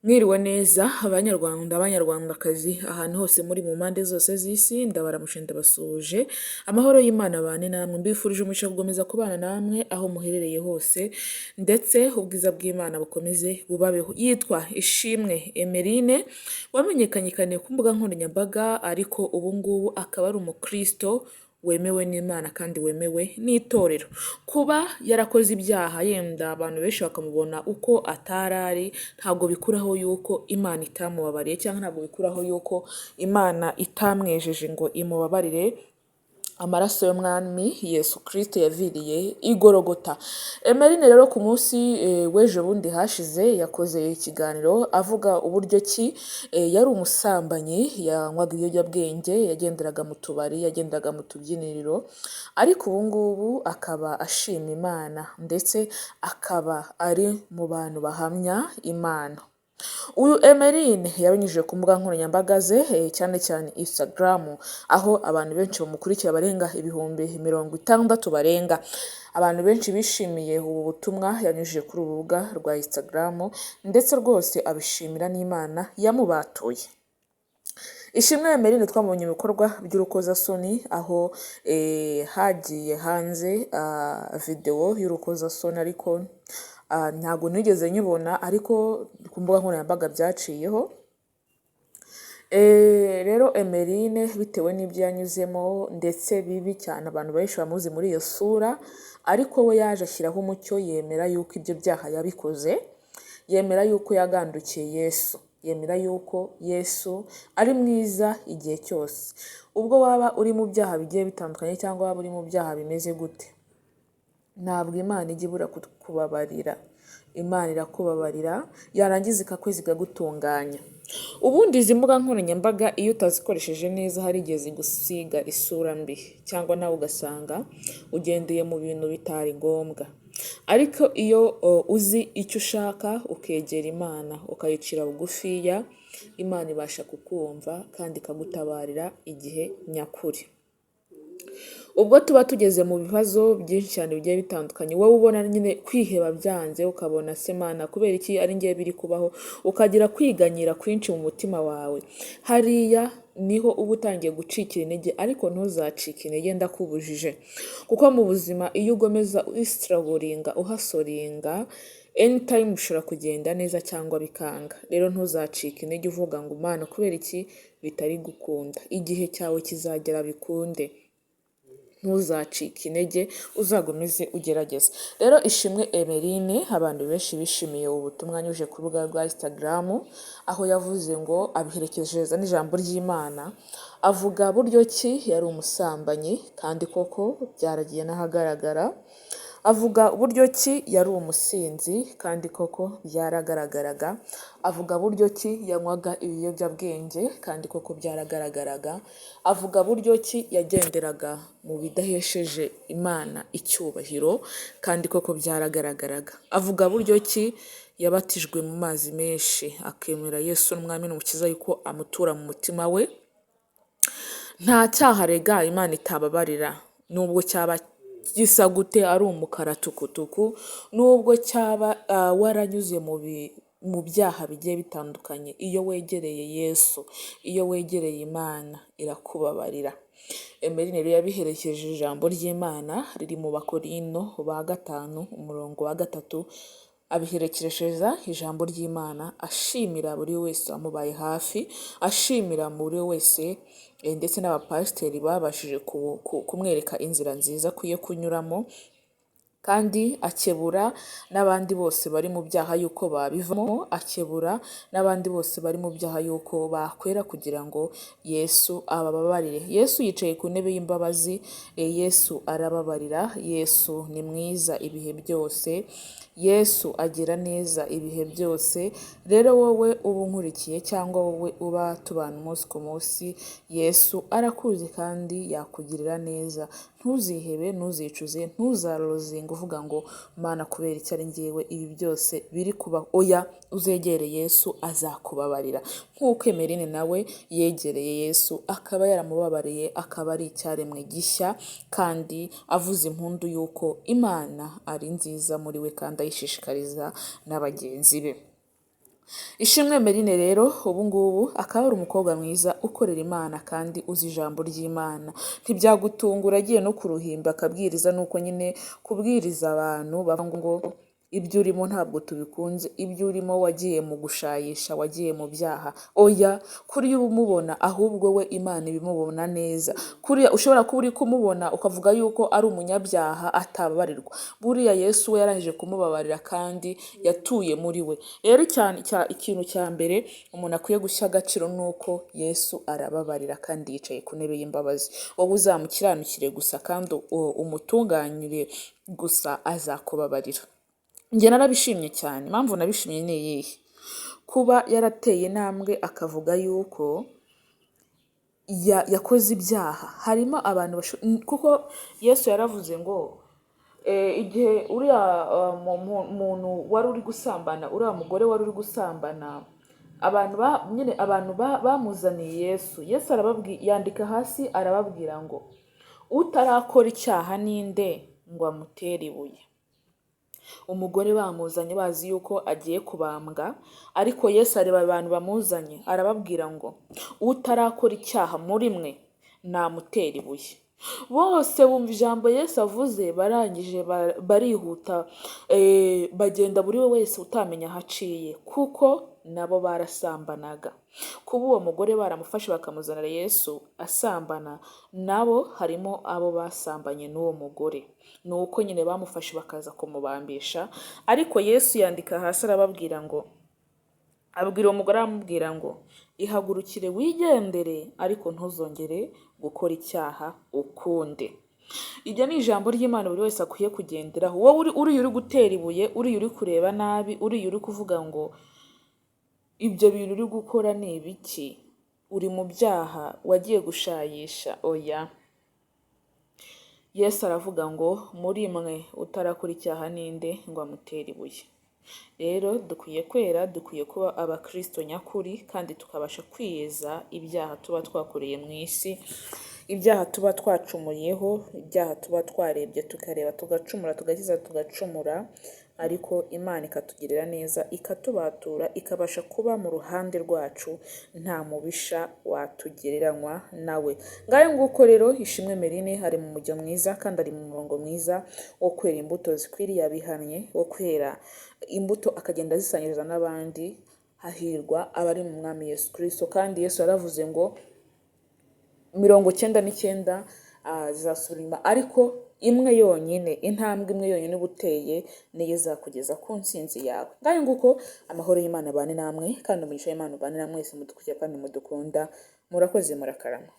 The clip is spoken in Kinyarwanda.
Mwiriwe neza Banyarwanda, Banyarwandakazi, ahantu hose muri mu mpande zose z'isi, ndabaramuje, ndabasuhuje, amahoro y'Imana abane namwe, mbifurije umugisha gukomeza kubana namwe aho muherereye hose, ndetse ubwiza bw'Imana bukomeze bubabeho. Yitwa Ishimwe Emeline, wamenyekanye cyane ku mbuga nkoranyambaga, ariko ubu ngubu akaba ari umukristo wemewe n'Imana kandi wemewe n'itorero. Kuba yarakoze ibyaha yenda abantu benshi bakamubona uko atari ari, ntabwo bikuraho yuko Imana itamubabariye cyangwa ntabwo bikuraho yuko Imana itamwejeje ngo imubabarire amaraso y'Umwami Yesu Kristo yaviriye i Gologota. Emeline rero ku munsi w'ejo bundi hashize yakoze ikiganiro avuga uburyo ki yari umusambanyi, yanywaga ibiyobyabwenge, yagenderaga mu tubari, yagendaga mu tubyiniriro, ariko ubu ngubu akaba ashima Imana ndetse akaba ari mu bantu bahamya Imana. Uyu Emeline yabinyujije ku mbuga nkoranyambaga ze, cyane cyane Instagram, aho abantu benshi bamukurikira barenga 60,000 barenga. Abantu benshi bishimiye ubu butumwa yanyujije kuri uru rubuga rwa Instagram, ndetse rwose abishimira n'Imana yamubatuye. Ishimwe Emeline twamubonye mu bikorwa by'urukozasoni, aho hagiye hanze videwo y'urukozasoni, ariko ntabwo nigeze nyibona, ariko ku mbuga nkoranyambaga byaciyeho. Rero Emeline bitewe n'ibyo yanyuzemo ndetse bibi cyane, abantu benshi bamuzi muri iyo sura, ariko we yaje ashyiraho umucyo, yemera yuko ibyo byaha yabikoze, yemera yuko yagandukiye Yesu, yemera yuko Yesu ari mwiza igihe cyose. Ubwo waba uri mu byaha bigiye bitandukanye cyangwa waba uri mu byaha bimeze gute, ntabwo Imana ijya ibura kukubabarira. Imana irakubabarira, yarangiza ikakweza, ikagutunganya. Ubundi izi mbuga nkoranyambaga iyo utazikoresheje neza hari igihe zigusiga isura mbi, cyangwa nawe ugasanga ugendeye mu bintu bitari ngombwa. Ariko iyo uzi icyo ushaka, ukegera Imana, ukayicira bugufiya, Imana ibasha kukumva kandi ikagutabarira igihe nyakuri. Ubwo tuba tugeze mu bibazo byinshi cyane bigiye bitandukanye, wowe ubona nyine kwiheba byanze, ukabona se Mana kubera iki ari ngewe biri kubaho, ukagira kwiganyira kwinshi mu mutima wawe, hariya niho uba utangiye gucikira intege, ariko ntuzacike intege, ndakubujije, kuko mu buzima iyo ugomeza ustrugglinga, uhustlinga, anytime bishobora kugenda neza cyangwa bikanga. Rero ntuzacike intege uvuga ngo Mana kubera iki bitari gukunda, igihe cyawe kizagera bikunde. Ntuzacike intege, uzakomeze ugerageze. Rero Ishimwe Emeline, abantu benshi bishimiye ubu butumwa anyujije ku rubuga rwa Instagram, aho yavuze ngo abiherekeje n'ijambo ry'Imana, avuga buryo ki yari umusambanyi kandi koko byaragiye n'ahagaragara, avuga buryo ki yari umusinzi kandi koko byaragaragaraga, avuga buryo ki yanywaga ibiyobyabwenge kandi koko byaragaragaraga, avuga buryo ki yagenderaga mu bidahesheje Imana icyubahiro kandi koko byaragaragaraga, avuga buryo ki yabatijwe mu mazi menshi akemera Yesu n'Umwami n'Umukiza yuko amutura mu mutima we. Nta cyaha rega Imana itababarira, nubwo cyaba gisa gute, ari umukara tukutuku, nubwo cyaba waranyuze mu byaha bigiye bitandukanye, iyo wegereye Yesu, iyo wegereye Imana, irakubabarira. Emeline rero yabiherekeje ijambo ry'Imana riri mu Bakorino ba 5 umurongo wa 3, abiherekereshereza ijambo ry'Imana ashimira buri wese wamubaye hafi, ashimira buri wese ndetse n'abapasiteri babashije kumwereka inzira nziza akwiye kunyuramo, kandi akebura n'abandi bose bari mu byaha yuko babivamo, akebura n'abandi bose bari mu byaha yuko bakwera kugira ngo Yesu abababarire. Yesu yicaye ku ntebe y'imbabazi, Yesu arababarira, Yesu ni mwiza ibihe byose, Yesu agira neza ibihe byose. Rero wowe uba unkurikiye cyangwa wowe uba tubana umunsi ku munsi, Yesu arakuzi kandi yakugirira neza. Ntuzihebe, ntuzicuze, ntuzalosinge uvuga ngo Mana kubera iki ari njyewe ibi byose biri kubaho. Oya, uzegere Yesu azakubabarira, nk'uko Emeline nawe yegereye Yesu akaba yaramubabariye, akaba ari icyaremwe gishya, kandi avuze impundu y'uko Imana ari nziza muri we kandi ayishishikariza na bagenzi be. Ishimwe Merine rero ubu ngubu akaba ari umukobwa mwiza ukorera Imana kandi uzi ijambo ry'Imana. Ntibyagutungura agiye no ku ruhimbi akabwiriza, nuko nyine kubwiriza abantu bavuga ngo ibyo urimo ntabwo tubikunze, ibyo urimo wagiye mu gushayisha, wagiye mu byaha. Oya, kuriya uba umubona, ahubwo we Imana ibimubona neza. Kuriya ushobora kuba uri kumubona ukavuga yuko ari umunyabyaha atababarirwa. Buriya Yesu we yarangije kumubabarira kandi yatuye muri we. Rero ikintu cya mbere umuntu akwiye gushyira agaciro ni uko Yesu arababarira kandi yicaye ku ntebe y'imbabazi. Wowe uzamukiranukire gusa kandi umutunganyire gusa, azakubabarira. Njye narabishimye cyane. Impamvu nabishimye ni iyihe? Kuba yarateye intambwe akavuga yuko yakoze ibyaha. Harimo abantu, kuko Yesu yaravuze ngo igihe uriya muntu wari uri gusambana, uriya mugore wari uri gusambana, abantu nyine abantu bamuzaniye Yesu, Yesu arababwira, yandika hasi, arababwira ngo utarakora icyaha ninde ngo amutere ibuye. Umugore bamuzanye bazi yuko agiye kubambwa, ariko Yesu areba abantu bamuzanye, arababwira ngo utarakora icyaha muri mwe namutera ibuye. Bose bumva ijambo Yesu avuze, barangije barihuta, bagenda buri we wese utamenya aho aciye, kuko nabo barasambanaga. Kuba uwo mugore baramufashe bakamuzanira Yesu asambana, nabo harimo abo basambanye n'uwo mugore. Ni uko nyine bamufashe bakaza kumubambisha, ariko Yesu yandika hasi, arababwira ngo, abwira uwo mugore, aramubwira ngo ihagurukire wigendere, ariko ntuzongere gukora icyaha ukundi. Iryo ni ijambo ry'Imana buri wese akwiye kugenderaho. Wowe uriya uri gutera ibuye, uriya uri kureba nabi, uriya uri kuvuga ngo ibyo bintu uri gukora ni ibiki, uri mu byaha, wagiye gushayisha, oya. Yesu aravuga ngo muri mwe utarakora icyaha ninde ngo amutere ibuye. Rero dukwiye kwera, dukwiye kuba abakristo nyakuri kandi tukabasha kwiyeza ibyaha tuba twakoreye mu isi, ibyaha tuba twacumuyeho, ibyaha tuba twarebye, tukareba tugacumura, tugakiza tugacumura, ariko Imana ikatugirira neza, ikatubatura, ikabasha kuba mu ruhande rwacu, nta mubisha watugereranywa nawe. Ngayo nguko rero, Ishimwe Merine ari mu mujyo mwiza kandi ari mu murongo mwiza wo kwera imbuto zikwiriye abihannye, wo kwera imbuto akagenda azisangiza n'abandi. Hahirwa abari mu Mwami Yesu Kristo. Kandi Yesu yaravuze ngo 99 zizasubira inyuma, ariko imwe yonyine, intambwe imwe yonyine uba uteye, niyo izakugeza ku ntsinzi yawe. Ngayo nguko, amahoro y'Imana abane namwe kandi umugisha w'Imana ubane namwe mwese mudukurikiye kandi mudukunda. Murakoze, murakarama.